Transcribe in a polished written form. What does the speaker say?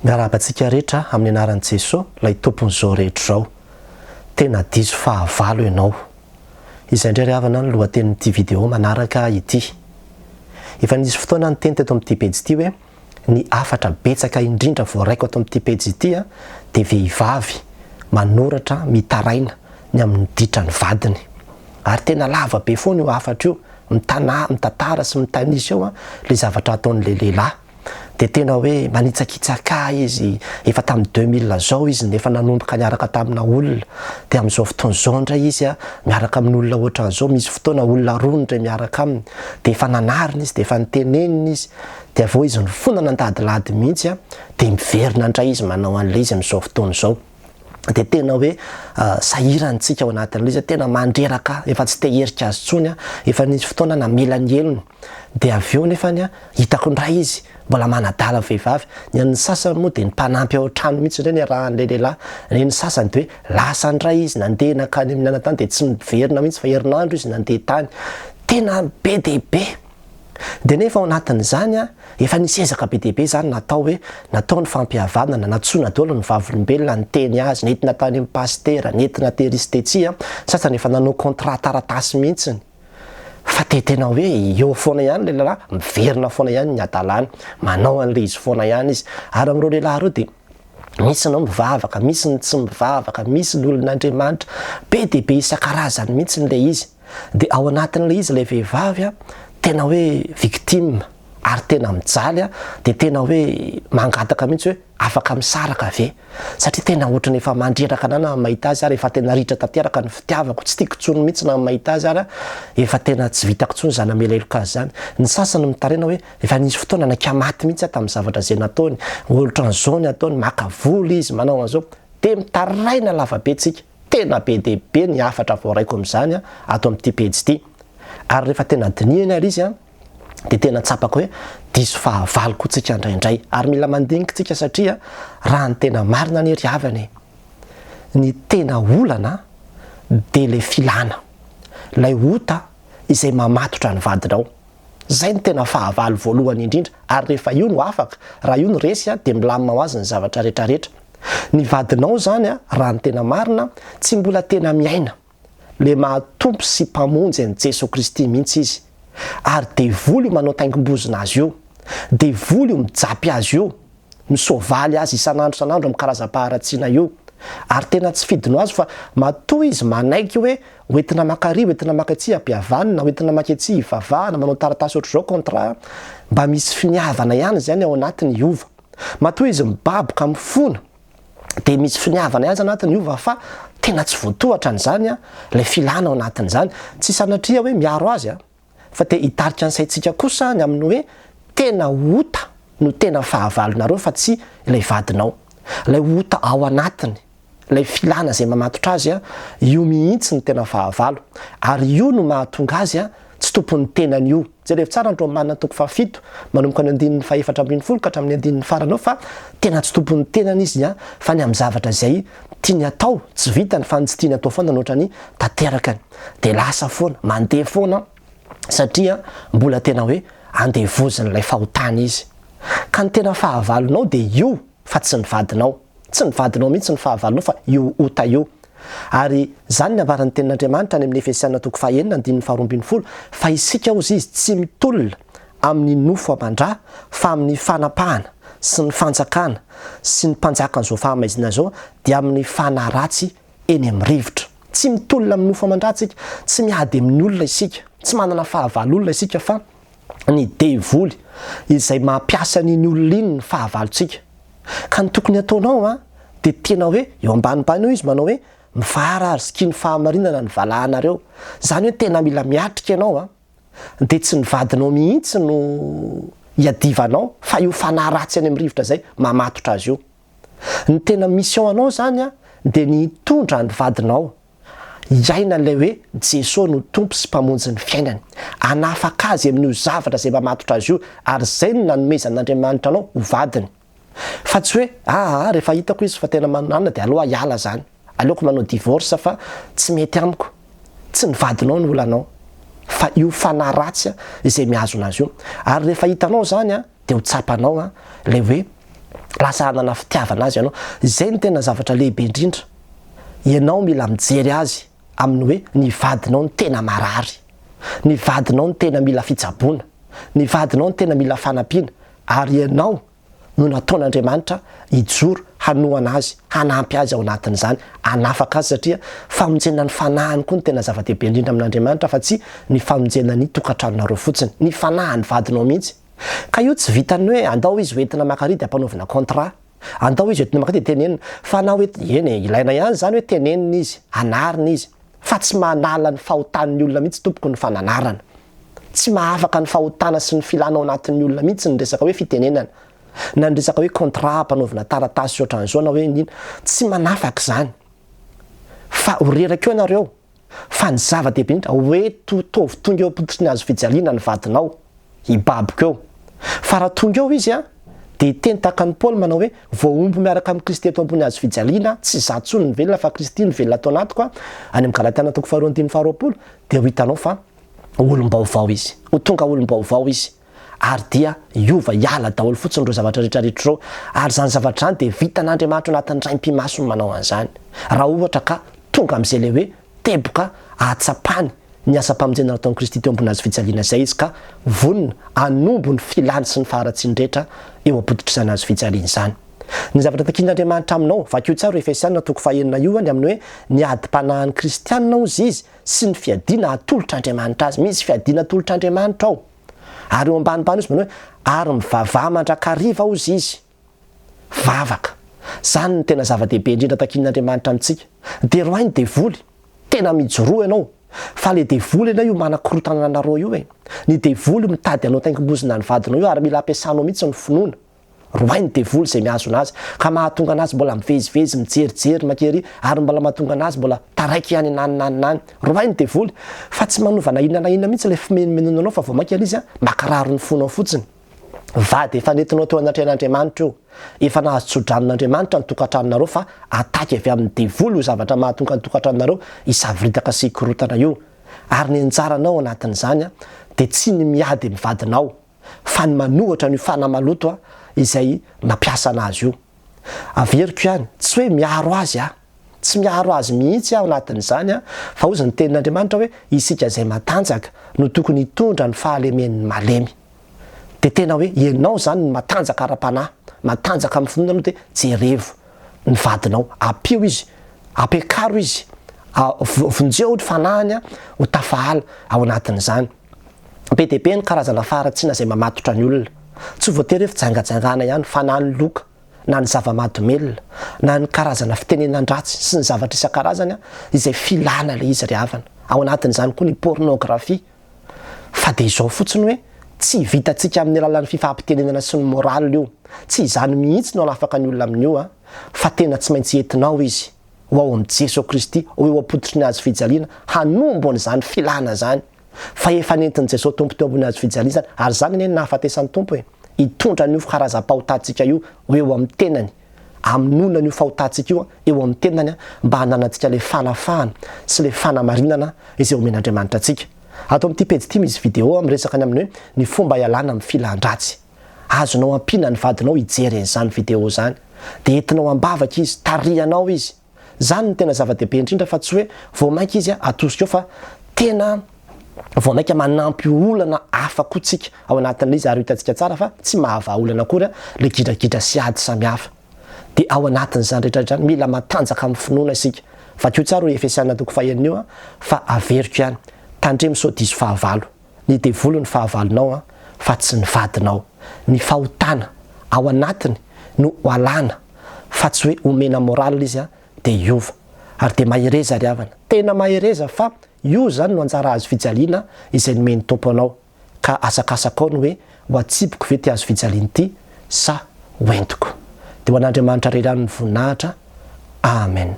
Miarahaba antsika rehetra amin'ny anaran'i Jesoa, ilay Tompon'izao rehetra izao. Tena diso fahavalo ianao. Izay indray ry havana ny lohatenin'ity video manaraka ity. Efa nisy fotoana niteny teto amin'ity pejy ity hoe ny hafatra betsaka indrindra voaraiko ato amin'ity pejy ity dia vehivavy manoratra mitaraina ny amin'ny ditran'ny vadiny. Ary tena lava be foana io hafatra io, mitana, mitantara sy mitanisa eo ilay zavatra ataon'ilay lehilahy. Dia tena hoe manitsakitsaka ahy izy, efa tamin'ny 2000 zao izy no efa nanomboka niaraka tamina olona, dia amin'izao fotoana izao indray izy miaraka amin'olona ohatran'izao, misy fotoana olona roa indray miaraka aminy, dia efa nanarina izy, dia efa nitenenina izy, dia avy eo izy nifona nandadilady mihitsy dia miverina indray izy manao an'ilay izy amin'izao fotoana izao. Dia tena hoe sahirana isika ao anatin'ilay izy, tena mandreraka, efa tsy te herika azy intsony aho, efa nisy fotoana namela ny helony, dia avy eo nefany hitako indray izy mbola manadala vehivavy, ny an'ny sasany moa dia ny mpanampy ao an-trano mihitsy indray niarahan'ilay lehilahy, ny an'ny sasany dia hoe lasa indray izy nandeha nankany amin'ny anatany dia tsy niverina mihitsy fa herinandro izy nandeha tany, tena be dia be. Dia nefa ao anatin'izany efa nisy ezaka be dia be izany natao hoe natao ny fampihavanana, nantsoina daholo ny vavolombelona niteny azy, nentina tany amin'ny pasitera, nentina tery sy tetsy, sasany efa nanao contrat taratasy mihitsiny. Fa dia tena hoe eo foana ihany ilay lehilahy, miverina foana ihany ny hadalany, manao an'ilay izy foana ihany izy. Ary amin'ireo lehilahy ireo dia misy ny mivavaka, misy ny tsy mivavaka, misy ny olon'Andriamanitra, be dia be isan-karazany mihitsy ilay izy. Dia ao anatin'ilay izy ilay vehivavy tena hoe victime ary tena mijaly dia tena hoe mangataka mihitsy hoe afaka misaraka ve? Satria tena ohatran'ny efa mandreraka anah na mahita azy ary efa tena ritra tanteraka ny fitiavako, tsy tiako intsony mihitsy na mahita azy ary efa tena tsy vitako intsony izany hamela heloka azy izany. Ny sasany mitaraina hoe efa nisy fotoana naika maty mihitsy aho tamin'ny zavatra izay nataony, ohatran'izao ny ataony, maka vola izy, manao an'izao. Dia mitaraina lavabe tsika. Tena be dia be ny hafatra voaraiko amin'izany ato amin'ity pejy ity. Ary rehefa tena dinihina ary izy dia tena tsapako hoe diso fahavalo koa tsika indraindray. Ary mila mandinika tsika satria raha ny tena marina anie ry havana e, ny tena olana dia ilay filana, ilay ota izay mamatotra ny vadinao. Izay no tena fahavalo voalohany indrindra ary rehefa io no afaka, raha io no resy dia milamina ho azy ny zavatra retraretra. Ny vadinao izany raha ny tena marina tsy mbola tena miaina le maha Tompo sy Mpamonjy an'i Jeso Kristy mihitsy izy. Ary devoly io manao taingim-bozona azy io. Devoly io mijapy azy io. Misoavaly azy isan'andro isan'andro amin'ny karazam-paharatsiana io. Ary tena tsy fidiny ho azy fa matoa izy manaiky hoe hoentina maka ary, hoentina maka etsy hampihavanina, hoentina maka etsy hivavahana, manao taratasy ohatr'izao contrat, mba misy finiavana ihany izany ao anatiny hiova. Matoa izy mibaboka mifona dia misy finiavana ihany izany anatiny hiova fa tena tsy voatohatra an'izany ilay filana ao anatin'izany. Tsy sanatria hoe miaro azy an! Fa te hitarika ny saintsika kosa ny amin'ny hoe tena ota no tena fahavalonareo fa tsy ilay vadinao. Ilay ota ao anatiny, ilay filana izay mamatotra azy, io mihitsy no tena fahavalo. Ary io no mahatonga azy tsy tompon'ny tenany io. Jerevo tsara ny Romana toko fahafito, manomboka ny andininy fahefatra ambinifolo ka hatramin'ny andininy farany ao fa tena tsy tompon'ny tenany izy fa ny amin'ny zavatra izay tiany atao tsy vitany fa ny tsy tiany atao foana no ohatrany tanterakany. Dia lasa foana, mandeha foana satria mbola tena hoe andevozin'ilay fahotana izy. Ka ny tena fahavalonao dia io fa tsy ny vadinao. Tsy ny vadinao mihitsy ny fahavalonao fa io ota io. Ary izany ny ambaran'ny tenin'Andriamanitra any amin'ny Efesiana toko fahenina andininy faharoa ambinifolo fa isika hozy izy tsy mitolona amin'ny nofo aman-dra fa amin'ny fanapahana sy ny fanjakana sy ny mpanjakan'izao fahamaizina izao dia amin'ny fanahy ratsy eny amin'ny rivotra. Tsy mitolona amin'ny nofo aman-dra tsika, tsy miady amin'ny olona isika, tsy manana fahavalo olona isika fa ny devoly izay mampiasa an'iny olona iny ny fahavalontsika. Ka ny tokony hataonao an, dia tena hoe eo ambanimbany eo izy manao hoe mifahara ary sikino fahamarinana ny valahanareo. Izany hoe tena mila miatrika ianao an, dia tsy ny vadinao mihitsy no iadivanao fa io fanahy ratsy any amin'ny rivotra izay mamatotra azy io. Ny tena mission anao izany an, dia ny hitondra ny vadinao hiaina ilay hoe Jesoa no Tompo sy Mpamonjy ny fiainany. Hanafaka azy amin'io zavatra izay mamatotra azy io, ary izay no nanomezan'Andriamanitra anao ho vadiny. Fa tsy hoe aa rehefa hitako izy fa tena manana dia aleo hiala izany, aleoko manao divorce fa tsy mety amiko. Tsy ny vadinao no olanao fa io fanahy ratsy izay mihazona azy io. Ary rehefa hitanao izany dia ho tsapanao ilay hoe. Lasa hanana fitiavana azy ianao. Izay no tena zavatra lehibe indrindra. Ianao mila mijery azy amin'ny hoe ny vadinao no tena marary. Ny vadinao no tena mila fitsaboana. Ny vadinao no tena mila fanampiana. Ary ianao no nataon'Andriamanitra hijoro hanohana azy, hanampy azy ao anatin'izany, hanafaka azy satria famonjena ny fanahiny koa no tena zava-dehibe indrindra amin'Andriamanitra fa tsy ny famonjena ny tokantranonareo fotsiny, ny fanahin'ny vadinao mihitsy. Ka io tsy vitan'ny hoe andao izy hoentina maka ary dia ampanaovina contrat, andao izy hoentina maka dia tenenina, fa na hoe, eny e, ilaina ihany izany hoe tenenina izy, anarina izy, fa tsy manala ny fahotan'ny olona mihitsy tompoko ny fananarana. Tsy mahafaka ny fahotana sy ny filana ao anatin'ny olona mihitsy ny resaka hoe fitenenana, na ny resaka hoe contrat ampanaovina taratasy ohatran'izao na hoe inona. Tsy manafaka izany. Fa ho reraka eo ianareo. Fa ny zava-dehibe indrindra, hoe totovy tonga eo am-pototry ny hazofijaliana ny vadinao, hibaboka eo. Fa raha tonga eo izy an, dia hiteny tahaka an'i Paoly manao hoe, voahombo miaraka amin'i Kristy eto ambony hazofijaliana aho, tsy izaho intsony no velona fa Kristy no velona ato anatiko an, any amin'ny Galatiana toko faharoa andininy faharoapolo, dia ho hitanao fa ho olom-baovao izy, ho tonga olom-baovao izy, ary dia hiova hiala daholo fotsiny ireo zavatra rehetra rehetra ireo, ary izany zavatra izany dia vitan'Andriamanitra ao anatin'ny raim-pimaso ny manao an'izany, raha ohatra ka tonga amin'izay ilay hoe teboka ahatsapany ny asam-pamonjena nataon'i Kristy teo ambony hazofijaliana izay izy ka vonona hanombo ny filany sy ny faharatsiany rehetra eo am-pototr'izany hazofijaliana izany. Ny zavatra takian'Andriamanitra aminao, vakio tsara io Efesiana toko fahenina io, ny amin'ny hoe ny adim-panahin'ny kristiana hozy izy, sy ny fiadiana atolotr'Andriamanitra azy. Misy fiadiana atolotr'Andriamanitra ao. Ary eo ambanimbany eo izy manao hoe, ary mivavaha mandrakariva hozy izy. Vavaka. Izany no tena zava-dehibe indrindra takian'Andriamanitra amintsika. Dia roahy ny devoly. Tena mijoroa ianao. Fa ilay devoly anie io manakorontana anareo io e. Ny devoly mitady hanao taingim-bozona ny vadinao io ary mila ampiasanao mihitsy ny finoana. Roahy ny devoly izay mihazona azy, ka mahatonga anazy mbola mivezivezy, mijerijery mankery, ary mbola mahatonga anazy mbola taraiky ihany na any na any na any. Roahy ny devoly, fa tsy manova na inona na inona mihitsy ilay fimenomenonanao fa vao mainka ilay izy mankarary ny fonao fotsiny. Vady efa nentinao teo anatrehan'Andriamanitra io, efa nahazo tsodranon'Andriamanitra ny tokantranonareo fa attaque avy amin'ny devoly io zavatra mahatonga ny tokantranonareo hisavoritaka sy hikorontana io. Ary ny anjaranao anatin'izany dia tsy ny miady amin'ny vadinao, fa ny manohatra an'io fanahy maloto izay mampiasa anazy io. Averiko ihany, tsy hoe miaro azy aho, tsy miaro azy mihitsy aho anatin'izany fa hozy ny tenin'Andriamanitra hoe isika izay matanjaka no tokony hitondra ny fahalemen'ny malemy. Dia tena hoe ianao izany no matanjaka ara-panahy, matanjaka amin'ny finoana aloha dia jerevo ny vadinao, ampio izy, ampiakaro izy, vonjeo ny fanahiny ho tafahala ao anatin'izany. Be dia be ny karazana faharatsiana izay mamatotra ny olona. Tsy voatery hoe fijangajangana ihany fa na ny loka, na ny zava-mahadomelina, na ny karazana fitenenan-dratsy sy ny zavatra isan-karazany izay filana ilay izy ry havana. Ao anatin'izany koa ny pornographie. Fa dia izao fotsiny hoe tsy vitantsika amin'ny alalan'ny fifampitenenana sy ny morale io. Tsy izany mihitsy no hanafaka ny olona amin'io an! Fa tena tsy maintsy entinao izy ho ao amin'i Jesoa Kristy, ho eo am-pototry ny hazo fijaliana, hanombo an'izany filana izany. Fa efa nentin'i Jesoa Tompo teo ambony hazo fijaliana izany, ary izany anie no nahafatesan'ny Tompo e! Hitondra an'io karazam-pahotantsika io ho eo amin'ny tenany, hamonoana an'io fahotantsika io eo amin'ny tenany mba hananantsika ilay fanafahana sy ilay fanamarinana izay omen'Andriamanitra antsika. Ato amin'ity pejy ity misy video miresaka ny amin'ny hoe ny fomba hialana amin'ny filan-dratsy. Azonao ampiana ny vadinao hijery an'izany video izany. Dia entinao am-bavaka izy, tarihanao izy. Zany no tena zava-dehibe indrindra fa tsy hoe vao mainka izy atosika eo fa tena vao mainka manampy olana hafa koa tsika ao anatin'ilay izy ary hitantsika tsara fa tsy mahavaha olana akory le gidragidra sy ady samihafa. Dia ao anatin'izany rehetra rehetra izany mila matanjaka amin'ny finoana isika. Vakio tsara io Efesiana toko fahenina io fa averiko ihany. Tandremo sao diso fahavalo. Ny devoly no fahavalonao fa tsy ny vadinao. Ny fahotana ao anatiny no alana fa tsy hoe omena moral izy dia hiova. Ary dia mahereza ry havana. Tena mahereza fa io izany no anjara hazo fijaliana izay nomen'ny Tompo anao. Ka asakasakao ny hoe ho atsipiko ve ity hazo fijaliana ity sa ho entiko. Dia ho an'Andriamanitra irery ihany ny voninahitra. Amen.